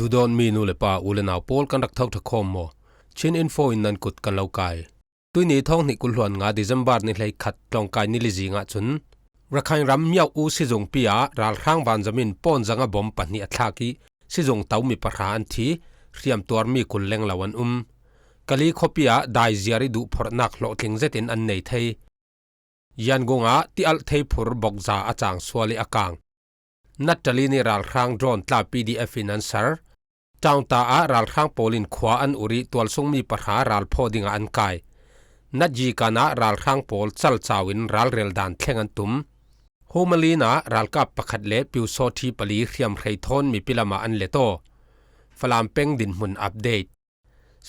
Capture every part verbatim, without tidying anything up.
Duhdawtmi nu le pa, u le nau pawl, kan rak tho ṭha khawm maw? Chin Info in nan kut kan lo kai. Tuini thawng hnih kul hluan nga December ni hleikhat tlawngkai ni li zingah cun Rakhine ram Myauk-u sizungpi ah ralhrang vanzam in pawnzanga bom pahnih a thlak ih sizung to mi pahra an thi, hriamtuarmi kul lenglo an um. Kali khuapi ah daiziar ih duhphorhnak hlawhtling zetin an nei thei. Yangon ah tialhthei phur bokza a cang sual ih a kang. Natali nih ralhrang drone tla P D F in an sar. Taungta ah ralhrang pawl in khua an ur ih tualsungmi pahra ralphaw dingah an kai. Natyi kan ah ralhrang pawl calcau in ralrel dan thleng an tum. Humalin ah ralkap pakhat le pyusawthi pali hriamhrei thawn mipi lamah an let aw. Falam peng dinhmun update.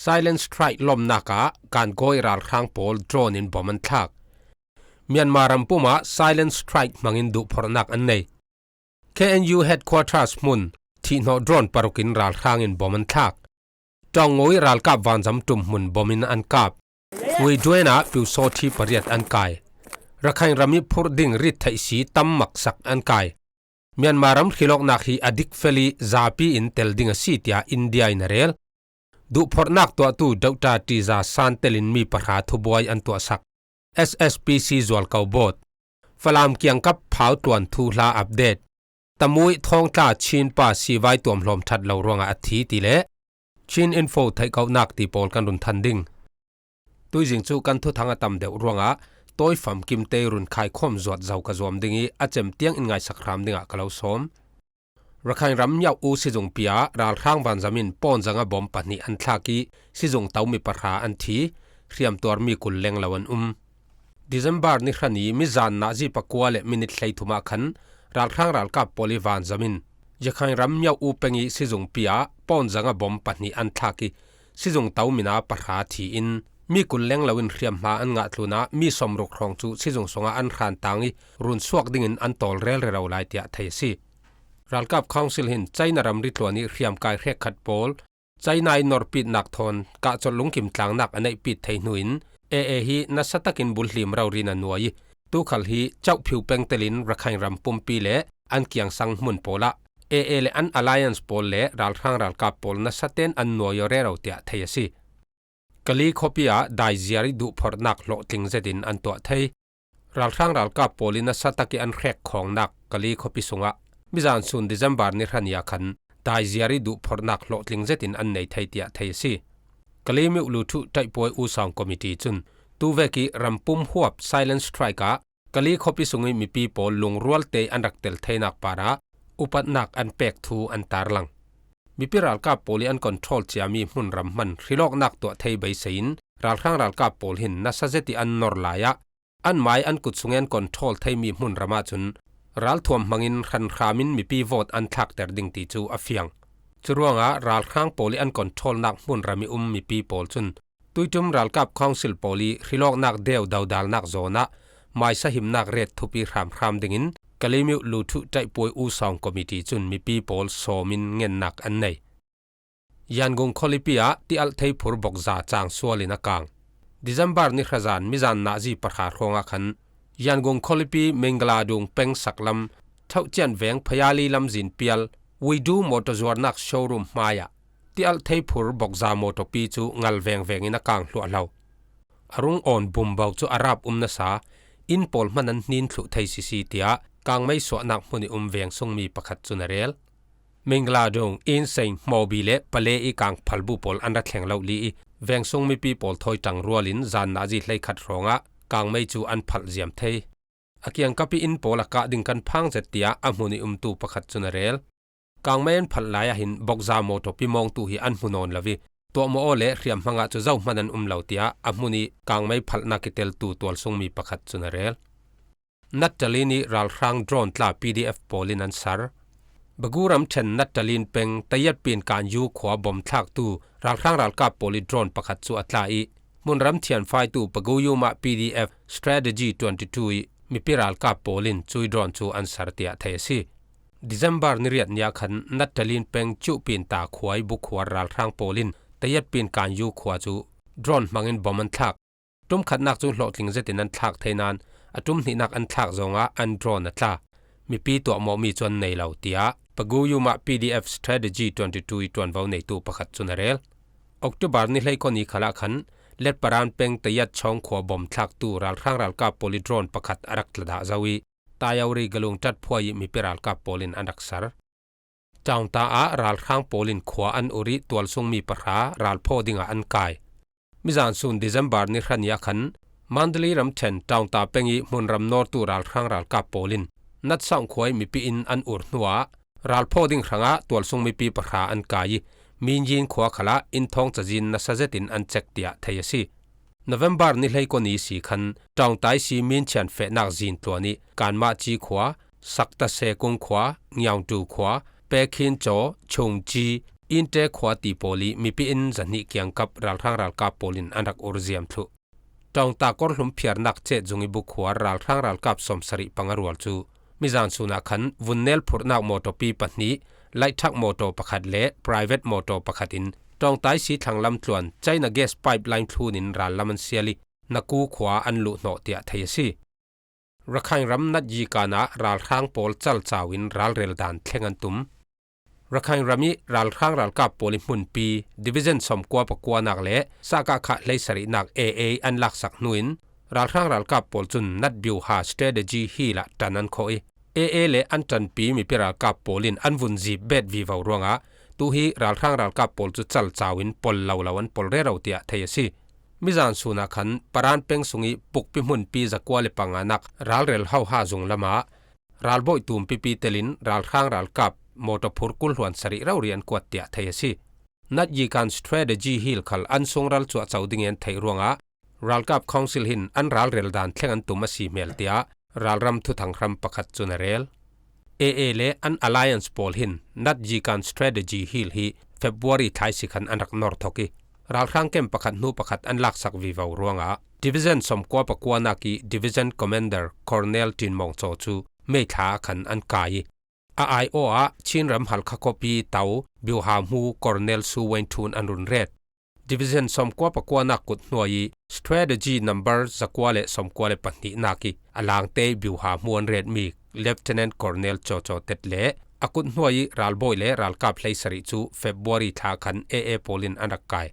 Silent strike lawmnak ah Kangawi ralhrang pawl drone in bom an thlak. Myanmar ram pum ah silent strike hmangin duhphorhnak an nei. K N U headquarters hmun thihhnawh drone paruk in ralhrang in bom an thlak. Taungawi ralkap vanzam ṭum hmun bom in an kap. Wei Duen ah pyusawthi pariat an kai. Rakhine ram ih phurh ding rit theih si tam maksak an kai. Myanmar ram hrilawknak hi a dik fel ih zapi in tel ding a si, tiah India in a rel. Duhphorhnak tuahtu Doctor Tiza San telin mi pahra thubuai an tuahsak. S S P C zualko bawt. Falam kiangkap phau tluan thuhla update. Tamuih Thawngtla Chinpa sivai tuamhlawm ṭhat lo ruangah a thi ti le Chin Info theihkohnak ti pawl kan run than ding. Tuizing cu kan thuthang a tam deuh ruangah tawi famkimte run khaikhawm zuat zo ka zuam ding ih a cem tiang in ngaihsak hram dingah ka lo sawm. Rakhine ram Myauk-u sizungpi ah ralhrang vanzam in pawnzanga bom pahnih an thlak ih sizung to mi pahra an thi, hriamtuarmi kul lenglo an um. December ni hra ni mizan nazi pakua le minit hleithum ah khan ralhrang ralkap pawl ih vanzam in Rakhine ram Myauk-u peng ih sizungpi ah pawnzanga bom pahnih an thlak ih sizung to mina pahra thi in mi kul lenglo in hriamhma an ngah tlunah mi sawmruk hrawng cu sizung sungah an hrantang ih runsuak dingin an tawl rel rero lai, tiah thei a si. Ralkap Council hin China ramri tluan ih hriamkai hrekkhat pawl China ih norpitnak thawn kahcolh lungkim tlangnak a neihpit thei hnu in A A hi nasa takin bulhlim rori in a nuai ih tukhal hi Kyaukphyu peng telin Rakhine ram pumpi le an kiangsang hmun pawl ah A A le an alliance pawl le ralhrang ralkap pawl nasa ten an nuai aw rero, tiah thei a si. Kali khuapi ah daiziar ih duhphorhnak hlawhtling zetin an tuah thei. Ralhrang ralkap pawl ih nasa tak ih an hrek khawngnak Kali khuapi sungah mizan sun December ni hra ni ah khan daiziar ih duhphorhnak hlawhtling zetin an nei thei, tiah thei a si. Kali Myauk Luthuh Ṭaihpuai U Sawng Committee cun tuvek ih rampum huap silent strike ah Kali khuapi sung ih mipi pawl lungrualte an rak tel theinak parah upatnak an pek thu an tarlang. Mipi ralkap pawl ih an control ciami hmunram hman hrilawknak tuah thei beisei in ralhrang ralkap pawl hin nasa zet ih an nor lai ah anmai an kut sung ih an control theimi hmunram ahcun ralthuam hmangin hranhram in mipi vote an thlakter ding ti cu a fiang. Curuangah ralhrang pawl ih an controlnak hmunram ih um mipi pawl cun tuiṭum ralkap council pawl ih hrilawknak deu dodalnak zawn ah maisa himnak ret thupi hramhram dingin Kali Myauk Luthuh Ṭaihpuai U Sawng Committee cun mipi pawl sawm in ngennak an nei. Yangon khualipi ah tialhthei phur bokza cang sual in a kang. December ni hra zan mizan nazi pahra hrawngah khan Yangon khualipi Mengladung peng saklam Thauhcian veng Phayali lamzin pial Widu mawtaw zuarnak showroom hmaiah tialhthei phur bokza mawtawpi cu ngal vengveng in a kang hluahhlo. A rung awn bumbo cu a rap um nasa, inn pawl hman an hnin thluh thei sisi, tiah kangmei suahnak hmun ih um vengsungmi pakhat cun a rel. Mengladung, Inseng, Mawbi le Pale ih kang phalbu pawl an ra thleng lo li ih vengsung mipi pawl thawi ṭang rual in zan nazi hleikhat hrawngah kangmei cu an phalh ziam thei. A kiangkap ih inn pawl a kah ding kan phang zet, tiah a hmun ih umtu pakhat cun a rel. Kangmei an phalh lai ahhin bokza mawtawpi mawngtu hi an hmu nawn lo ih tuahmawh aw le hriamhmang ah cu zohman an um lo, tiah a hmun ih kangmei phalhnak ih teltu tualsungmi pakhat cun a rel. Natali nih ralhrang drone tla P D F pawl in an sar. Bagu ramṭhen Natalin peng Tayatpin Kanyu khua bom thlaktu ralhrang ralkap pawl ih drone pakhat cu a tla ih hmunram thianfaitu Paguyuma P D F Strategy twenty two ih mipi ralkap pawl in cui drone cu an sar, tiah thei a si. December ni riat ni ah khan Natalin peng Cuhpinta khua ih bukhuar ralhrang pawl in Tayatpin Kanyu khua cu drone hmangin bom an thlak. Ṭumkhatnak cu hlawhtling zetin an thlak thei nain a ṭumhnihnak an thlak zongah an drone a tla. Mipi tuahmawhmi cu an nei lo, tiah Guyuma P D F Strategy twenty two i ṭuanvo neitu pakhat cun a rel. October ni hleikua ni khalah khan Letparan peng Tayat Chawng khua bom thlaktu ralhrang ralkap pawl i drone pakhat a rak tla dah zo i, Tayauri Galung ṭat phuai i mipi ralkap pawl in an rak sar. Ṭaungta ah ralhrang pawl in khua an ur i tualsung mi pahra ralphaw dingah an kai. Mizan sun December ni hra ni ah khan Mandalay ramṭhen Ṭaungta peng i hmunram nawrtu ralhrang ralkap pawl in Natsawng khua i mipi in an ur hnuah ralphaw ding hrangah tualsung mipi pahra an kai i, Minyin khua khalah inn thawng cazin nasa zetin an cek tiah thei a si. November ni hleikua ni si khan Ṭaungta i si Minchian fehnak zin tluan i Kanmahci khua, Sakta Sekung khua, Ngiaungtu khua, Pekhin Caw, Chungci, Inte khua ti pawl i mipi in zahnih kiangkap ralhrang ralkap pawl in an rak ur ziam thluh. Ṭaungta kawrhlum phiarnak cet zung i bukhuar ralhrang ralkap sawmsarih panga rual cu mizan sun ah khan vunnel phurhnak mawtawpi pahnih, light truck mawtaw pakhat le private mawtaw pakhat in Ṭaungta i si thlanglam tluan China gas pipeline thlun in rallam an sial i, Naku khua an luhhnawh tiah thei a si. Rakhine ram Natyikan ah ralhrang pawl calcau in ralrel dan thleng an tum. Rakhine ram i ralhrang ralkap pawl i hmunpi Division sawmkua pakuanak le Sakakha hleisarihnak A A an laksak hnu in ralhrang ralkap pawl cun Nat Byuha Strategy Hill ah ṭan an khawh i, A A le an ṭanpi mipi ralkap pawl in an vun zip bet vivo ruangah tu hi ralhrang ralkap pawl cu calcau in pawl lo lo an pawl rero tiah thei a si. Mizan sun ah khan Paran peng sung i pukpi hmunpi zakua le panganak ralrel hoha zung lamah ralbawi tumpipi telin ralhrang ralkap mawtaw phur kul hluan sarih rori an kuat tiah thei a si. Natyikan Strategy Hill khal an sungral cuahco ding i an theih ruangah ralkap council hin an ralrel dan thleng an tum a si hmel tiah ralram thuthang hram pakhat cun a rel. A A le an alliance pawl hin Natyikan Strategy Hill hi February thla i si khan an rak nor thok i, ralhrang kem pakhat hnu pakhat an laksak vivo ruangah Division sawmkua pakuanak i Division Commander Colonel Tin Mawng Caw cu May thla ah khan an kai i, a aiawh ah Chin ram Halkha khuapi to Byuha hmu Colonel Su Wayne Thun an run ret. Division sawmkua pakuanak kut hnuai i Strategy number zakua le sawmkua le pahnihnak i a langte i Byuha hmu an retmi Lieutenant Colonel Caw Caw Tet le a kut hnuai i ralbawi le ralkap hleisarih cu February thla khan A A pawl in an rak kai.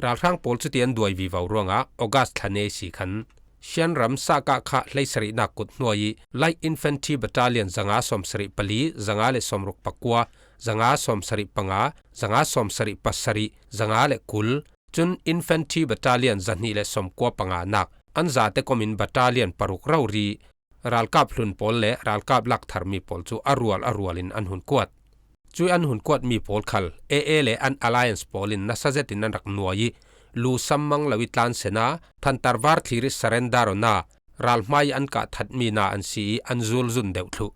Ralhrang pawl cuti an duai vivo ruangah August thla ni si khan Shan ram Sakakha hleisarihnak kut hnuai i Light Infantry Battalion zanga sawmsarih pali, zanga le sawmruk pakua, zanga sawmsarih panga, zanga sawmsarih pasarih, zanga le kul, cun Infantry Battalion zahnih le sawmkua panganak an zate komin battalion paruk rori, ralkap hlun pawl le ralkap laktharmi pawl cu a rual a rual in an hun kuat. Cui an hun kuatmi pawl khal A A le an alliance pawl in nasa zetin an rak nuai i, lu sammang lo i tlan sena, thantar var thlir i surrender awna, ralhmai an kah thatmi na an si i an zulzun deuh thluh.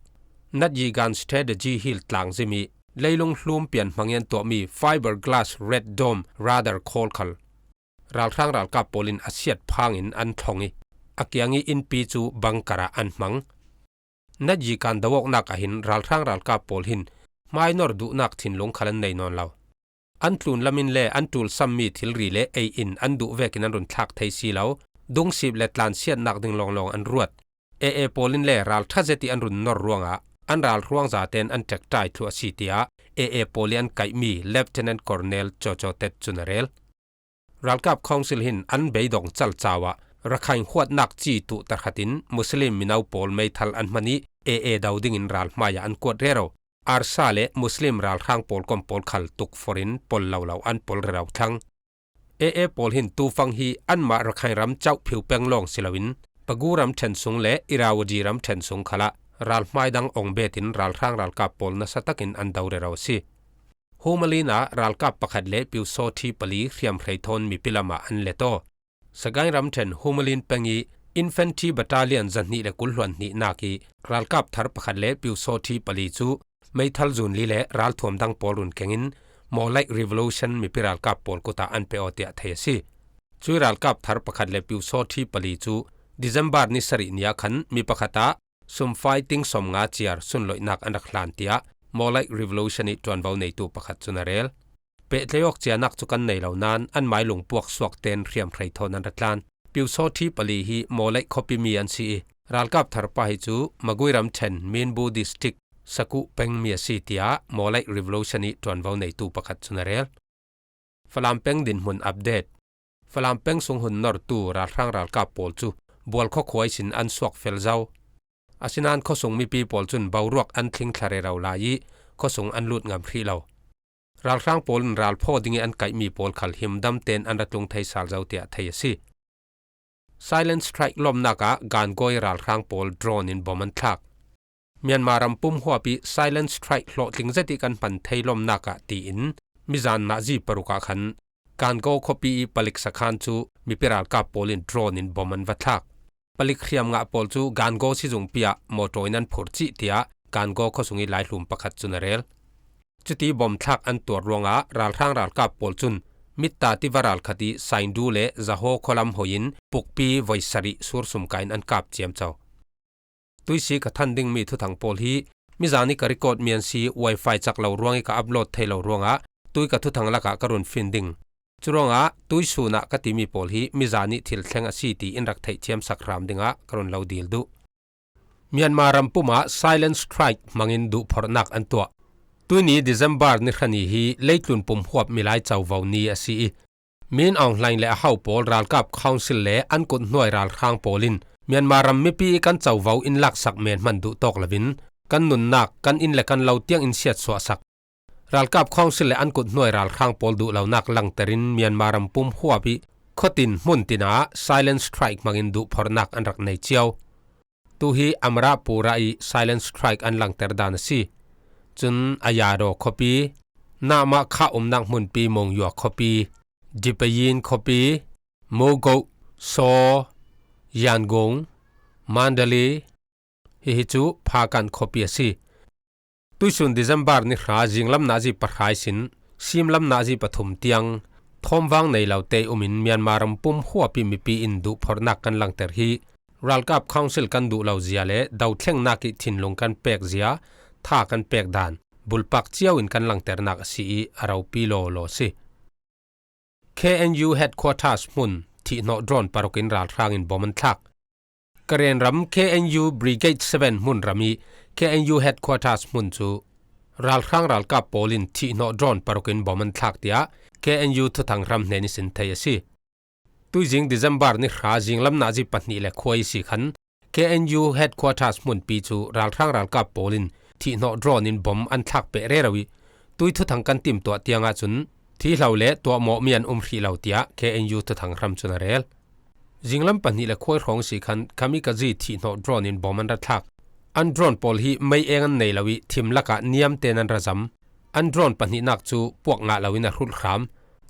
Natyigan Strategy Hill tlangzim i leilung hlum pian hmang i an tuahmi fiberglass Red Dome radar khawl khal ralhrang ralkap pawl in a siat phang in an thlong i, a kiang i innpi cu bunker ah an hmang. Natyigan do awknak ah hin ralhrang ralkap pawl hin hmainor duhnak thinlung khal an nei nawn lo. An tlun lam in le an ṭul sammi thilri le ei in an duh vekin an run thlak thei si lo. Dungsip le tlansiatnak ding lawnglawng an ruat. A A pawl in le ralṭha zet i an run nor ruangah an ralhruang zaten an ṭekṭai thluh a si, tiah A A pawl i an kaihmi Lieutenant Colonel Caw Caw Tet cun a rel. Ralkap Council hin an beidong calcau ah Rakhine huatnak ci tuh tahratin Muslim mino pawl meithal an hman i A A do dingin ralhmai ah an kuat rero. Arsa le Muslim ralhrang pawl kom pawl khal tukforh in pawl lo lo an pawl rero thlang. A A pawl hin tufang hi anmah Rakhine ram Chauh phiu peng lawng si loin Pagu ram ṭhen sung le Irrawaddy ram ṭhen sung khalah ralhmai dang ong betin ralhrang ralkap pawl nasa takin an do rero a si. Humalin ah ralkap pakhat le Pyusawhthi pali hriamhrei thawn mipi lamah an let aw. Sagaing ramṭhen Humalin peng i Infantry Battalion zahnih le kul hluan hnihnak i ralkap thar pakhat le Pyusawhthi pali cu meithal zun li le ralthuam dang pawl run kengin Mawlai Revolution mipi ralkap pawl kut ah an pe aw tiah thei a si. Cui ralkap thar pakhat le Pyusawhthi pali cu December ni sarih ni ah khan mi pakhat ah sumfai ting sawmnga ciar sunloihnak an rak hlan, tiah Mawlai Revolution i ṭuanvo neitu pakhat cun a rel. Pehtlaih awk cianak cu kan nei lo nain an mai lungpuak suak tein hriamhrei thawn an ra tlan. Pyusawhthi pali hi Mawlai khuapi mi an si i, ralkap thar pa hi cu Magway ramṭhen Minbu District Sakuh peng mi a si, tiah Mawlai Revolution ih ṭuanvo neitu pakhat cun a rel. Falam peng dinhmun update. Falam peng sung hun nortu ralhrang ralkap pawl cu Bualkhaw khua ihsin an suak fel zo. Asinain khuasung mipi pawl cun boruak an thlingthla rero lai ih khuasung an lut ngam hrih lo. Ralhrang pawl in ralphaw ding ih an kaihmi pawl khal himdam tein an ra tlung thei sal zo, tiah thei a si. Silent strike lawmnak ah Gangaw ih ralhrang pawl drone in bom an thlak. Myanmar ram pum huap ih silent strike hlawhtling zet ih kan hman thei lawmnak ah tiin mizan nazi paruk ah khan Gangaw khuapi ih palik sakhan cu mipi ralkap pawl in drone in bom an va thlak. Palik hriam ngah pawl cu Gangaw sizungpi ah mawṭaw in an phurh cih, tiah Gangaw khuasung ih laihlum pakhat cun a rel. Cuti bom thlak an tuar ruangah ralhrang ralkap pawl cun Mitta tiva ralkhat ih Saindu le Zahaw khualam hoi in pukpi voi sarih sursum kai in an kap ciamco. Tuihsi ka than dingmi thuthang pawl hi mizan ih ka record mian si, wifi cak lo ruang ih ka upload thei lo ruangah tui ka thuthang lakah ka run fin ding. Curuangah tuihsun ah ka timi pawl hi mizan ih thil thleng a si ti in rak theih thiamsak hram dingah ka run lo dil duh. Myanmar ram pum ah silent strike hmangin duhphorhnak an tuah. Tuini December ni hra ni hi leitlun pum huap milai covo ni a si ih, Min Aung Hlaing le a hau pawl ralkap council le an kut hnuai ralhrang pawl in Myanmar ram mipi ih kan covo in laksak men hman duh tawk loin kan nunnak, kan inn le kan lo tiang in siatsuahsak. Ralkap council le an kut hnuai ralhrang pawl duhlonak langter in Myanmar ram pum huap ih khuatin hmun tin ah silent strike hmangin duhphorhnak an rak nei cio. Tu hi Amarapura ih silent strike an langter dan a si. Cun Ayadaw khuapi, Namkha umnak hmunpi Monywa khuapi, Dipayin khuapi, Mogoh, Saw, Yangon, Mandalay, hihi cu Phakan khuapi a si. Tuihsun December ni hra zinglam nazi pahra ihsin simlam nazi pathum tiang thawmvang nei lo te um in Myanmar ram pum huap ih mipi in duhphorhnak kan langter hi. Ralkap council kan duh lo zia le dothlengnak ih thinlung kan pek zia tha kan pek dan bulpak cio in kan langternak a si ih a ropi lawlaw a si. K N U headquarters hmun thihhnawh drone paruk in ralhrang in bom an thlak. Karen ram K N U Brigade seven hmun ram ih K N U headquarters hmun cu ralhrang ralkap pawl in thihhnawh drone paruk in bom an thlak, tiah K N U thuthang hram hnen ihsin thei a si. Tuizing December ni hra zinglam nazi pahnih le khua ihsi khan K N U headquarters hmunpi cu ralhrang ralkap pawl in thihhnawh drone in bom an thlak peh rero ih, tui thuthang kan timtuah tiang ahcun thihlo le tuahmawhmi an um hrih lo, tiah K N U thuthang hram cun a rel. Zinglam pahnih le khua ih hrawng ihsi khan kamikaze thihhnawh drone in bom an ra thlak. An drone pawl hi mei eng an nei lo ih thim lakah niam tein an ra zam. An drone pahnihnak cu puak ngah loin a hrulh hram.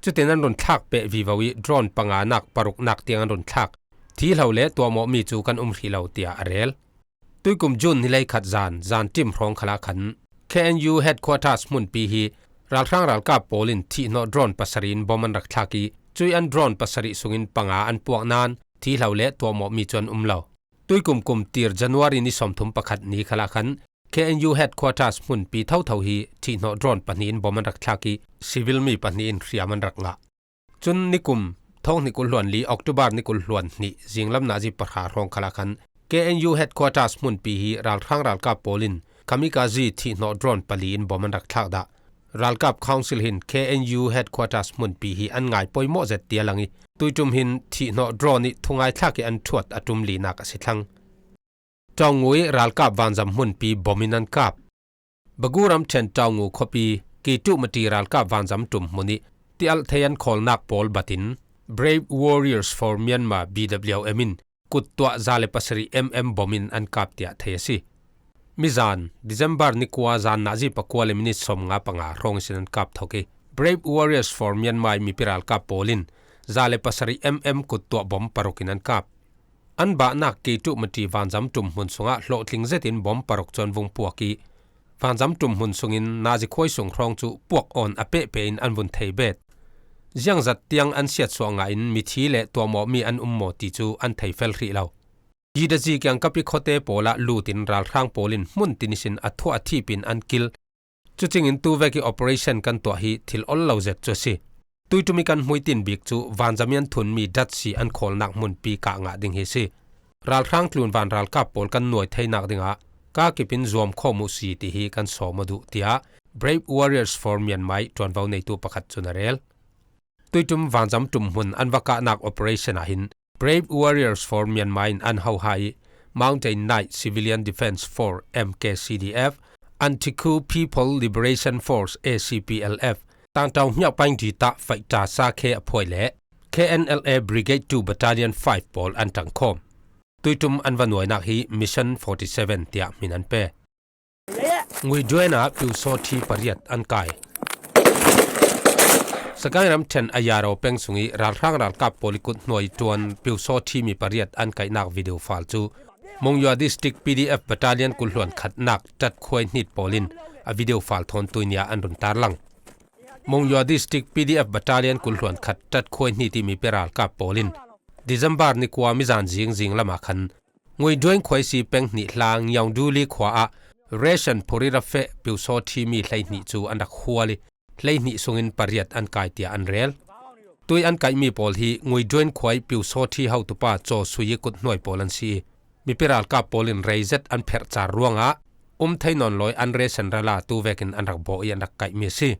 Cutin an run thlak peh vivo ih drone panganak paruknak tiang an run thlak. Thihlo le tuahmawhmi cu kan um hrih lo, tiah a rel. Tuikum June ni hleikhat zan, zan ṭim hrawng khalah khan K N U headquarters hmunpi hi ralhrang ralkap pawl in thihhnawh drone pasarih in bom an rak thlak ih, cuih an drone pasarih sungin panga an puak nain thihlo le tuahmawhmi cu an um lo. Tuikum kum tir January ni sawmthum pakhat ni khalah khan K N U headquarters hmunpi thotho hi thihhnawh drone pahnih in bom an rak thlak ih, civil mi pahnih in hriam an rak ngah. Cun nikum thawng hnih kul hluan li, October ni kul hluan hnih, zinglam nazi pahra hrawng khalah khan K N U headquarters hmunpi hi ralhrang ralkap pawl in kamikaze thihhnawh drone pali in bom an rak thlak dah. Ralkap council hin K N U headquarters hmunpi hi an ngai poimawh zet tiah lang ih, tuiṭum hin thihhnawh drone ih thungai thlak ih an ṭhuat a ṭum linak a si thlang. Ṭawngu ih ralkap vanzam hmunpi bom in an kap. Baguram ṭhen Ṭawngu khuapi Kitu Mati ralkap vanzam ṭum hmun ih tialh thei an khawlnak pawl batin Brave Warriors for Myanmar, B W M, in kuttuah za le pasarih M M bom in an kap tiah thei a si. Mizan, December ni kua zan nazi pakua le minit sawmnga panga hrawng ihsin an kap thok ih, Brave Warriors for Myanmar ih mipi ralkap pawl in za le pasarih M M kuttuah bom paruk in an kap. An bahnak Kitu Mati vanzam ṭum hmun sungah hlawhtling zetin bom paruk cu an vung puak ih, vanzam ṭum hmun sungin nazi khuai sung hrawng cu puak awn a pehpeh in an vun thei bet. Ziangzat tiang an siatsuah ngah in mithi le tuahmawhmi an um maw ti cu an thei fel hrih lo. Gidazi kiangkap ih khuate pawl ah lut in ralhrang pawl in hmun tin ihsin a thuah a thip in an kil. Cucingin tuvek ih operation kan tuah hi thil ol lo zet cu a si. Tuiṭum ih kan hmuitin bik cu vanzam ih an thunmi datsi an khawlnak hmunpi kah ngah ding hi a si. Ralhrang tlunvan ralkap pawl kan nuai theinak dingah ka kipin zuam khawm uh si ti hi kan sawm aw duh, tiah Brave Warriors for Myanmar ih ṭuanvo neitu pakhat cun a rel. Tuiṭum vanzam ṭum hmun an va kahnak operation ah hin Brave Warriors for Myanmar in an hoha ih Mountain Knight Civilian Defence Force, M K C D F, Antiku People Liberation Force, A C P L F, Tangtaung Hmiak Paing Dita Faita Sa Khe a phuai le K N L A Brigade two Battalion five pawl an ṭangkhawm. Tuiṭum an va nuainak hi Mission forty seven tiah hmin an pe. Nguiduen ah Pyusawthi pariat an kai. Sagaing ramṭhen Ayaro peng sungih ralhrang ralkap pawl ih kut hnuai ṭuan Pyusawthi mi pariat an kaihnak video file cu Monywa District P D F Battalion kul hluan khatnak Tat Khuai Hnit pawl in a video file thawn tuinia an run tarlang. Monywa District P D F Battalion kul hluan khat Tat Khuai Hnit ih mipi ralkap pawl in December ni kua mizan zing zing lamah khan Nguiduen khuai si peng hnih hlang Yongduli khua ah ration phurira feh Pyusawthi mi hleihnih cu an rak hual ih hleihnih sungin pariat an kai tiah an rel. Tui an kaihmi pawl hi Nguiduen khuai Pyusawthi hotupa Caw Sui ih kut hnuai pawl an si ih mipi ralkap pawl in reizet an pherh car ruangah um thei nawn lawi an ration rala tu vekin an rak bawh ih an rak kaihmi a si.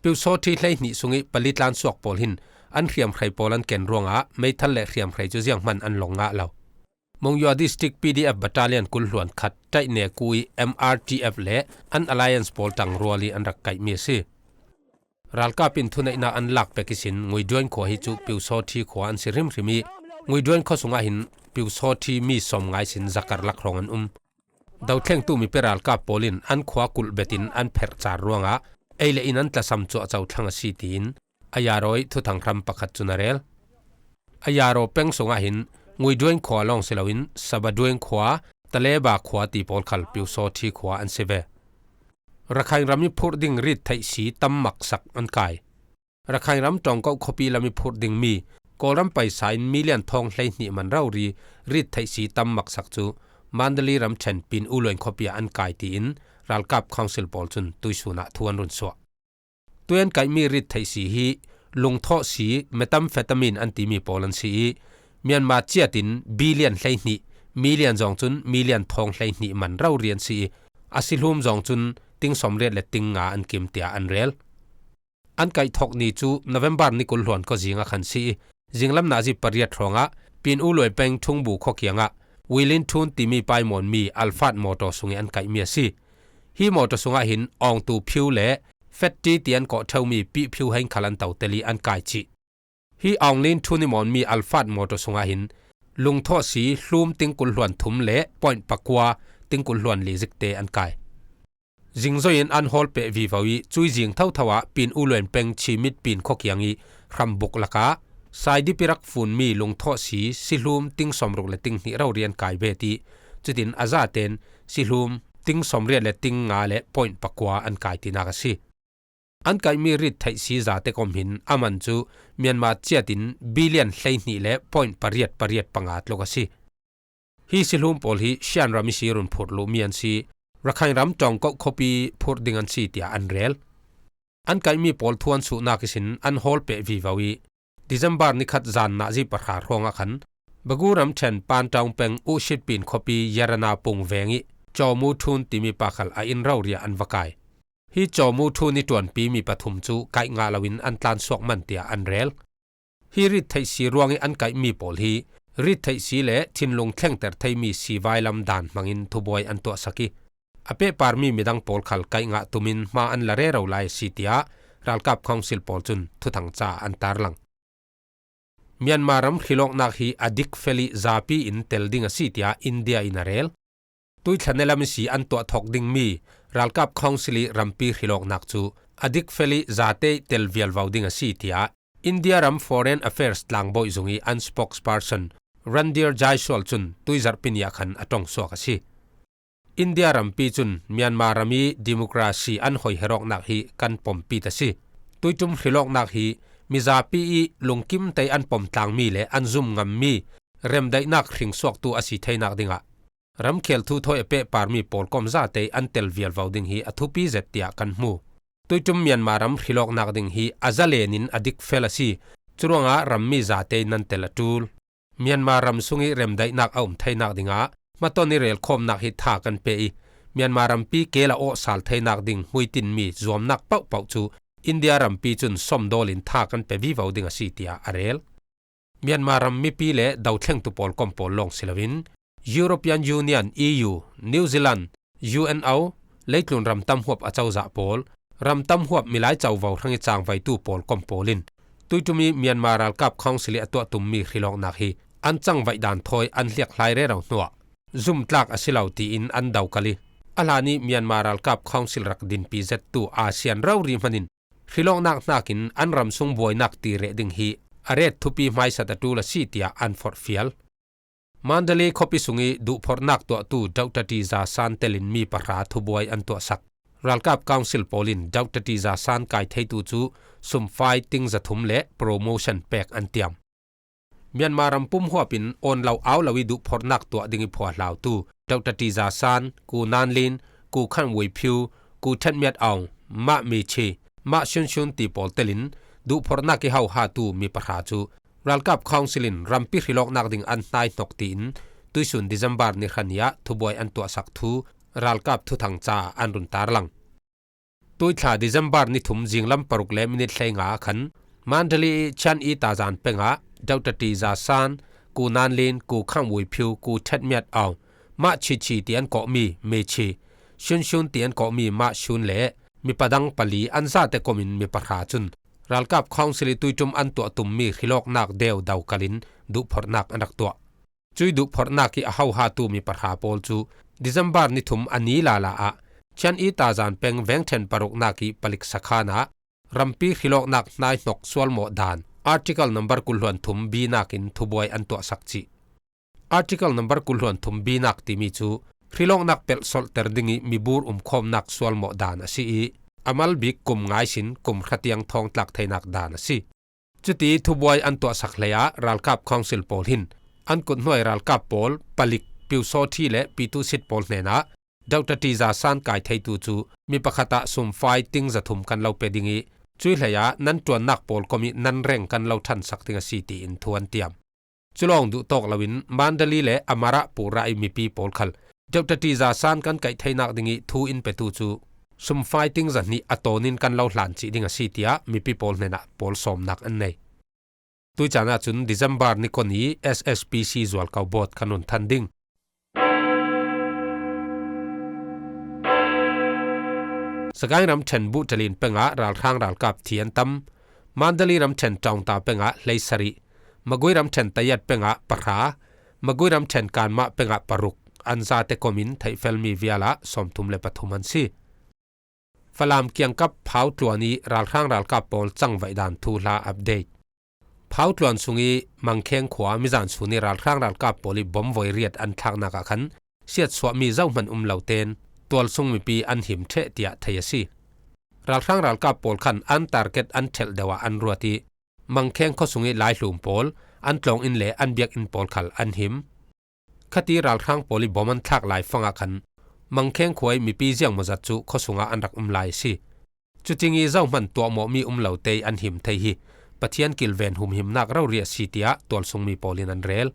Pyusawthi hleihnih sungih pali tlansuak pawl hin an hriamhrei pawl an ken ruangah meithal le hriamhrei cu zianghman an long ngah lo. Monywa District P D F Battalion kul hluan khat Taihneku ih M R T F le an alliance pawl ṭangrual ih an rak kaihmi a si. Ralkap in thuneihnak an lak pek ihsin Nguiduen khua hi cu Pyusawthi khua an si hrimhrim ih Nguiduen khua sungah hin Pyusawthi mi sawm ngai sin zakarlak hrawng an um. Dothlengtu mipi ralkap pawl in an khua kulh betin an pherh car ruangah ei le in an tlasam cuahco thlang a si tiin Ayaro ih thuthang hram pakhat cun a rel. Ayaro peng sungah hin Nguiduen khua lawng si loin Sabadueng khua, Taleba khua ti pawl khal Pyusawthi khua an si ve. Rakhine ram ih phurh ding rit theih si tam maksak an kai. Rakhine ram Ṭawngkoh khuapi lam ih phurh dingmi Kawlram paisa in million thawng hleihnih man rori rit theih si tam maksak cu Mandalay ramṭhen Pin U Luain khuapi ah an kai tiin ralkap council pawl cun tuisun ah thu an run suah. Tui an kaihmi rit theih si hi lungthawh si methamphetamine an timi pawl an si ih Myanmar ciat in billion hleihnih, million zong cun million thawng hleihnih man rori an si ih a sihlum zong cun ting sawmriat le ting nga an kim tiah an rel. An kaihthawk ni cu November ni kul hluan khuazing ah khan si ih, zinglam nazi pariat hrawngah Pin U Luai peng Thungbu khua kiangah Wilin Thun timi pa ih mawnmi Alphard mawtaw sungih an kaihmi a si. Hi mawtaw sungah hin awngtu phiu le fetti ti an kawh ṭheumi pih phiu hein khal an to tel ih an kai cih. Hi Aung Lin Thun ih mawnmi Alphard mawtaw sungah hin lungthawh si hlum ting kul hluan thum le point pakua ting kul hluan li zikte an kai. Zingzoi in an hawl peh vivo ih cui zing thotho ah Pin U Luan peng Chimit Pin khua kiang ih hrambuk lakah Saidipi rak funmi lungthawh si sihlum ting sawmruk le ting hnih rori an kai bet ih cutin a zaten sihlum ting sawmriat le ting nga le point pakua an kai tinak a si. An kaihmi rit theih si zate kom hin a man cu Myanmar ciat in billion hleihnih le point pariat pariat panga tluk a si. Hi sihlum pawl hi Shan ram ihsi run phurh luhmi an si, Rakhine ram Ṭawngkoh khuapi phurh ding an si tiah an rel. An kaihmi pawl thu an suhnak ihsin an hawl peh vivo ih December nikhat zan nazi pahra hrawngah khan Bagu ramṭhen Pantaung peng Uhshit Pin khuapi Yarana pung veng ih Cawmu Thun timi pa khal a inn rori ah an va kai. Hi Cawmu Thun ih ṭuanpimi pathum cu kaih ngah loin an tlansuak man tiah an rel. Hi rit theih si ruangih an kaihmi pawl hi rit theih si le thinlung thlengter theimi sivai lam daan hmangin thubuai an tuahsak ih a pehparmi midang pawl khal kaih ngah tumin hma an la rero lai a si tiah ralkap council pawl cun thuthang caah an tarlang. Myanmar ram hrilawknak hi a dik fel ih zapi in tel ding a si tiah India in a rel. Tuithla ne lam ihsi an tuah thawk dingmi ralkap council ih rampi hrilawknak cu a dik fel ih zate ih tel vialvo ding a si tiah India ram Foreign Affairs tlangbawi zung ih an spokesperson Randhir Jaiswal cun tuizarh pini ah khan a ṭongsuak a si. India rampi cun Myanmar ram ih democracy an hoi herawknak hi kan pompit a si. Tuiṭum hrilawknak hi mizapi ih lungkim tei an pom tlangmi le an zum ngammi remdaihnak hringsuaktu a si theinak dingah ramkhel thu thawi a pehparmi pawl kom zate ih an tel vialvo ding hi a thupi zet tiah kan hmu. Tuiṭum Myanmar ram hrilawknak ding hi a zalen in a dik fel a si. Curuangah rammi zate ih nan tel a ṭul. Myanmar ram sungih remdaihnak a um theinak dingah Hmaton i relkhawmnak hi tha kan pe i, Myanmar rampi kel a awhsal theinak ding hmuitinmi zuamnak pohpoh cu India rampi cun sawmdawl in tha kan pe vivo ding a si, tiah a rel. Myanmar ram mipi le dothlengtu pawl kom pawl lawng si loin, European Union, E U, New Zealand, U N O, leitlun ram tam huap acozah pawl, ram tam huap milai covo hrang i cangvaitu pawl kom pawl in, tuiṭum i Myanmar ralkap council i a tuah tummi hrilawknak hi an cangvaih dan thawi an hliakhlai rero hnuah zumtlak a si lo tiin an dokal i, a hlan i Myanmar ralkap council rak dinpi zettu ASEAN rori hmanin hrilawknak hnakin an ram sung buainak tireh ding hi a ret thupi hmaisat a ṭul a si, tiah an forhfial. Mandalay khuapi sung i duhphorhnak tuahtu Doctor T Zasan telin mi pahra thubuai an tuahsak. Ralkap council pawl in Doctor T Zasan kai theitu cu sumfai ting zathum le promotion pek an tiam. Myanmar ram pum huap in awn lo au lo i duhphorhnak tuah ding i phuahlautu Doctor T Zasan, Ku Nan Lin, Ku Khan Wei Phiu, Ku Thet Myat Aung, Mah Mi Chi, Mah Shun Shun ti pawl telin duhphorhnak i hohatu mi pahra cu ralkap council in rampi hrilawknak ding an hnaihnok tiin tuihsun December ni hra ni ah thubuai an tuahsak thu ralkap thuthang caah an run tarlang. Tuithla December ni thum zinglam paruk le minit hleinga khan Mandalay i Chiang Yi tazan peng ah Doctor T Zasan, Ku Nan Lin, Ku Khan Wei Phiu, Ku Thet Myat Aung, Mah Chi Chi ti an kawhmi Mi Chi, Shun Shun ti an kawhmi Mah Shun le mipa dang pali an zate komin mi pahra cun ralkap council i tuiṭum an tuah tummi hrilawknak deu dokal in duhphorhnak an rak tuah. Cui duhphorhnak i a hohatu mi pahra pawl cu December ni thum a ni lala ah Chiang Yi tazan peng vengṭhen paruknak i palik sakhan ah rampi hrilawknak hnaihnok sualmawh dan Article number kul hluan thum B nak in thubuai an tuahsak cih. Article number kul hluan thum B nak timi cu hrilawknak pelh solhter ding i mibur umkhawmnak sualmawh dan a si i, a mal bik kum ngai sin kum hra tiang thawngtlak theinak dan a si. Cuti thubuai an tuahsak hlei ah ralkap council pawl hin an kuthnuai ralkap pawl palik Piu Saw Thi le Pitu Sit pawl hnenah Doctor T Zasan kai theitu cu mi pakhat ah sumfai ting zathum kan lo pe ding i, cui hlei ah nan ṭuannak pawl kom i nan reng kan lo ṭhansak ding a si, tiin thu an tiam. Cu lawng duh tawk loin Mandalay le Amara pura i mipi pawl khal Doctor T Zasan kan kaih theinak ding i thu in petu cu sumfai ting zahnih a tawn in kan lo hlan cih ding a si, tiah mipi pawl hnenah pawl sawmnak an nei. Tuicaan ahcun December ni kua ni S S P C zualko bawt kan run than ding. Sagaing ramṭhen Buhtalin pengah ralhrang ralkap thi an tam. Mandalay ramṭhen Ṭaungta pengah hleisarih, Magui ramṭhen Tayat pengah pahra, Magui ramṭhen Kanmah pengah paruk an zate komin theihfelmi vialah sawmthum le pathum an si. Falam kiangkap Phau tluan i ralhrang ralkap pawl cangvaih dan thuhla update. Phau tluan sung i Mangkheng khua mizan sun i ralhrang ralkap pawl i bom voi riat an thlaknak ah khan siatsuahmi zohman um lo tein tualsung mipi an him ṭheh tiah thei a si. Ralhrang ralkap pawl khan an target an ṭhelh deuh ah an ruat i Mangkheng khuasung i laihlum pawl, an tlawng inn le an biakinn pawl khal an him. Khati ralhrang pawl i bom an thlak lai fangah khan Mangkheng khua i mipi ziangmawzat cu khuasung ah an rak um lai a si. Cucing i zohman tuahmawhmi um lo te i an him thei hi Pathian kilven humhimnak rori a si, tiah tualsungmi pawl in an rel.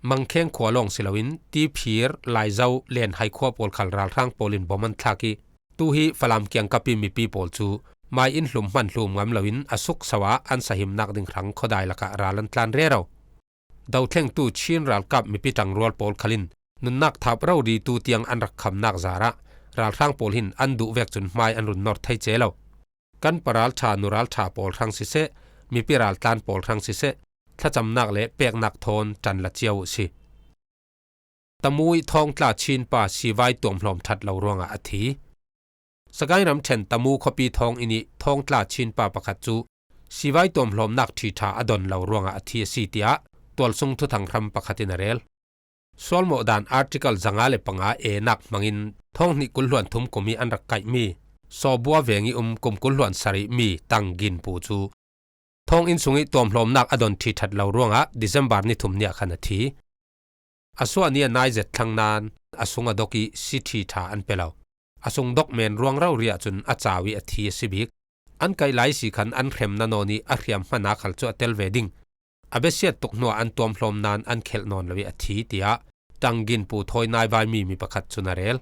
Mangkheng khua lawng si loin Tiphir, Laizo, Lenhai khua pawl khal ralhrang pawl in bom an thlak i, tu hi Falam kiangkap i mipi pawl cu mai in hlum hman hlum ngam loin a sukso ah an sahimnak ding hrang khuadai lakah ral an tlan rero. Dothlengtu Chin ralkap mipi ṭangrual pawl khal in nunnak thap rori tu tiang an rak khamnak zarah ralhrang pawl hin an duh vek cun hmai an run nor thei ce lo. Kan pa ralṭha, nu ralṭha pawl hrang siseh, mipi raltlan pawl hrang siseh, thlacamnak le peknak thawn ṭan la cio uh si. Tamu i thawngtla Chin pa sivai tuamhlawm ṭhat lo ruangah a thi. Sagaing ramṭhen Tamu khuapi thawng inn i thawngtla Chin pa pakhat cu sivai tuamhlawmnak ṭhiṭha a don lo ruangah a thi a si, tiah tualsung thuthang hram pakhat in a rel. Sualmawh dan Article zanga le panga A nak hmangin thawng hnih kul hluan thum kum i an rak kaihmi Sawbua veng i um kum kul hluan sarih mi Tang Gin Pu cu thawng inn sung i tuamhlawmnak a don ṭhiṭhat lo ruangah December ni thum ni ah khan a thi. A suah ni a nai zet thlang nain a sung a dok i si ṭhiṭha an pe lo. A sung dok men ruang rori ahcun a cau i a thi a si bik. An kaih lai si khan an hremna nawn i a hriam hmana khal cu a tel ve ding. A biasiat tuk hnuah an tuamhlawm nain an khelh nawn lo i a thi, tiah Tang Ginpu thawi naivai mi mi pakhat cun a rel.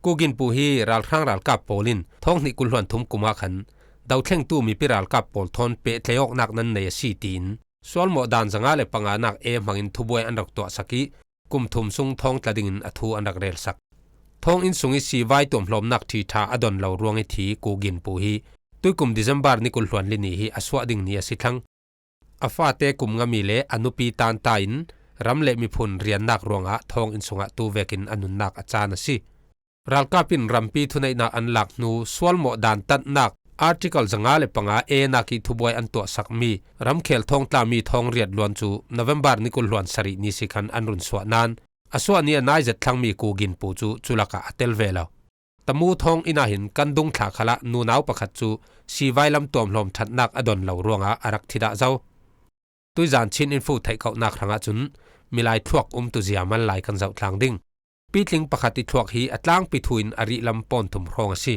Ku Ginpu hi ralhrang ralkap pawl in thawng hnih kul hluan thum kum ah khan dothlengtu mipi ralkap pawl thawn pehtlaihawknak nan nei a si tiin sualmawh dan zanga le panganak e hmangin thubuai an rak tuahsak ih kum thum sung thawng tla dingin a thu an rak relsak. Thawng inn sung ih sivai tuamhlawmnak ṭhi ṭha a don lo ruang ih thi Ku Ginpu hi tuikum December ni kul hluan li ni hi a suah ding ni a si thlang. A fate kum ngami le a nupi tanta in ram le miphun riannak ruangah thawng inn sungah tu vekin a nunnak a caan a si. Ralkap in rampi thuneihnak an lak hnu sualmawh dan tatnak Article zanga le panga enak ih thubuai an tuahsakmi ramkhel thawng tlami thawng riat luan cu November ni kul hluan sarih ni si khan an run suah nain a suah ni a nai zet thlangmi Ku Ginpu cu cu lakah a tel ve lo. Tamu thawng inn ah hin kan dungthla khalah nunau pakhat cu sivai lam tuamhlawm ṭhatnak a don lo ruangah a rak thi dah zo. Tuizan Chin Info theihkohnak hrangah cun milai thluak umtu zia man lai kan zoh tlang ding. Pitling pakhat ih thluak hi a tlangpi thu in a rih lam pawn thum hrawng a si.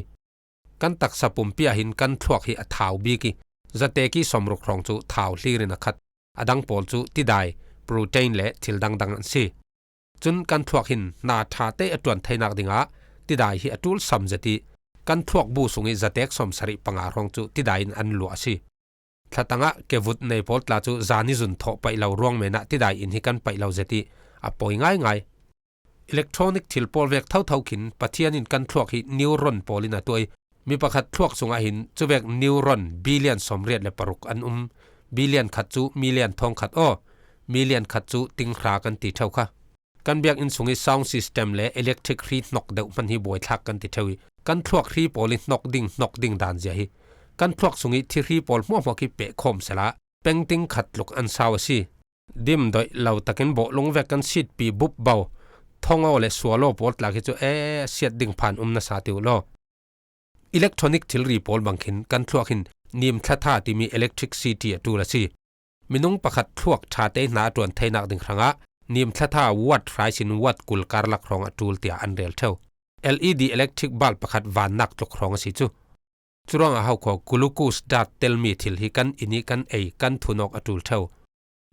Kan taksa pumpi ah hin kan thluak hi a thau bik ih zatek ih sawmruk hrawng cu thau hlir in a khat, a dang pawl cu tidai, protein le thil dangdang an si. Cun kan thluak hin hna ṭha te a ṭuan theinak dingah tidai hi a ṭul sam zet ih kan thluak bu sung ih zatek sawmsarih panga hrawng cu tidai in an luah a si. Thlatangah kevut nei pawl tla cu zan ih zun thawh paih lo ruang men ah tidai in hi kan paih lo zet ih a poi ngaingai. Electronic thil pawl vek thotho khin Pathian in kan thluak hi neuron pawl in a tuah ih mi pakhat thluak sungah hin cuvek neuron billion sawmriat le paruk an um. Billion khat cu million thawng khat aw, million khat cu tinghra kan ti ṭheu kha. Kan biakinn sung ih sound system le electric hri hnok deuh hman hi buaithlak kan ti ṭheu ih kan thluak hri pawl ih hnok ding hnok ding dan zia hi kan thluak sung ih thihri pawl hmuahhmuah khi pehkhawm sehla pengting khat tluk an sau a si. Dim doih lo takin bawhlung vek kan sitpi bupbo, thongaw le sualaw pawl tla khi cu e siat ding phan um nasa ti uh law. Electronic thilri pawl bang khin kan thluak hin nim thlatha timi electricity a ṭul a si. Minung pakhat thluak ṭha te hna a ṭuan theinak ding hrangah nim thlatha watt hrai sin watt kul karlak hrawng a ṭul tiah an rel ṭheu. L E D electric bulb pakhat vannak tluk hrawng a si cu. Curuangah hokhaw glucose dat telmi thil hi kan inn ih kan ei kan thun awk a ṭul ṭheu.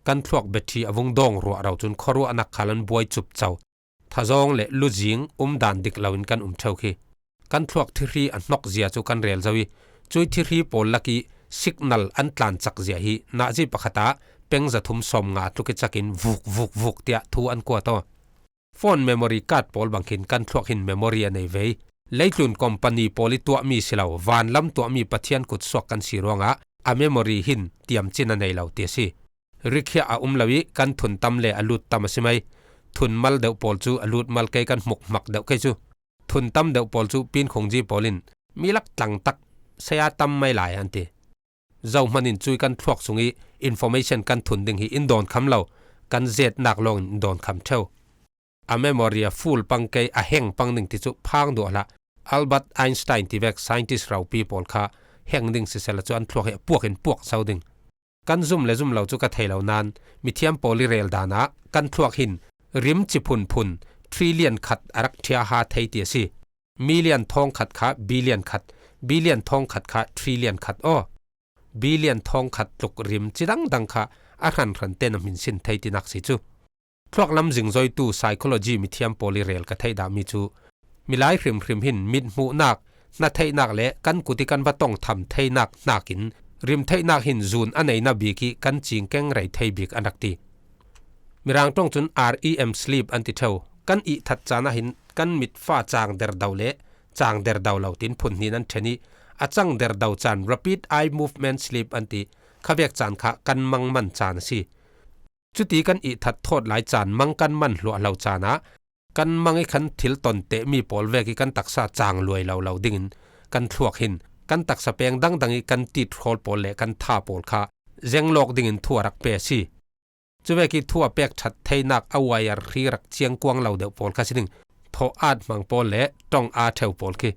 Kan thluak battery a vung dawng ruah ro cun khuaruahnak khal an buai cupco. Thazawng le luzing umdan dik loin kan um ṭheu khi. Kan thluak thihri a hnok zia cu kan rel zo ih cuih thihri pawl lakih signal an tlancak zia hi nazi pakhat ah peng zathum sawmnga tluk ih cakin vuk vuk vuk tiah thu an kuat aw. Phone memory card pawl bang khin kan thluak hin memory a nei ve ih leitlun company pawl ih tuahmi si lo, vanlam tuahmi Pathian kutsuak kan si ruangah a memory hin tiamcin a nei lo ti a si. Rikhiah a um lo ih kan thun tam le a lut tam a si mai. Thun mal deuh pawl cu a lut mal kei kan hmuk hmak deuh kei cu. Thun tam deuh pawl cu pinkhungji pawl in mi lak tlangtak saya tam mai lai an ti. Zohman in cuih kan thluak sung ih information kan thun ding hi in dawn kham lo, kan zetnak lawngin in dawn kham ṭheu. A memory a full pang kei a heng pang ding ti cu phang duah hlah. Albert Einstein tivek scientist ropi pawl kha heng ding sisehla cu an thluak hi a puak in puak zo ding. Kan zum le zum lo cu ka thei lo nain mithiam pawl ih rel dan ah kan thluak hin rim ci phunphun trillion khat a rak ṭhiaha thei ti a si. Million thawng khat kha billion khat, billion thawng khat kha trillion khat aw. Billion thawng khat tluk rim ci dangdang kha a hranhran tein a hminsin thei tinak si cu. Thluak lam zingzoitu psychology mithiam pawl ih rel ka theih dahmi cu milai hrimhrim hin mithmuhnak, hnatheihnak le kan kut ih kan va tong tham theinak hnakin rimtheihnak hin zun a neina bik ih kan cing keng rei thei bik an rak ti. Mirang ṭawng cun R E M sleep an ti ṭheu. Kan ihthat caan ah hin kan mitfa cang derdo le cang derdo lo tiin phun hnih in an ṭhen ih a cang derdo caan rapid eye movement sleep an ti. Khavek caan kha kan mang man caan a si. Cuti kan ihthat thawt lai caan mang kan man hluahlo caan ah kan mang ih khan thil ton tehmi pawl vek ih kan taksa cang luai lo lo dingin kan thluak hin kan taksa peng dangdang ih kan tit hrawl pawl le kan tha pawl kha zenglawk dingin thu a rak pe a si. Cuvek ih thu a pek ṭhat theinak a wire hri rak ciangkuang lo deuh pawl kha si ding. Thawh at hmang pawl le ṭong a ṭheu pawl khi.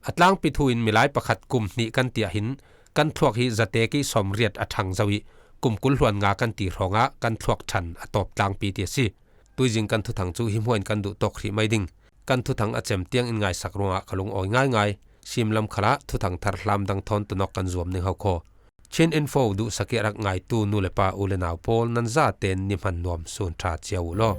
A tlangpi thu in milai pakhat kum hnih kan tiah hin kan thluak hi zatek ih sawmriat a ṭhang zo ih kum kul hluan nga kan ti hrawngah kan thluak ṭhan a tawp tlangpi ti a si. Tuizing kan thuthang cu hi hmuah in kan duh tawk hrih mai ding. Kan thuthang a cem tiang in ngaisak ruangah ka lungawi ngaingai. Simlam khalah thuthang thar hlamdang thawn tunawk kan zuam ning ho khaw. Chin Info duhsak ih a rak ngaitu nu le pa u le nau pawl nan zaten ni hman nuam sun ṭha cio uh law.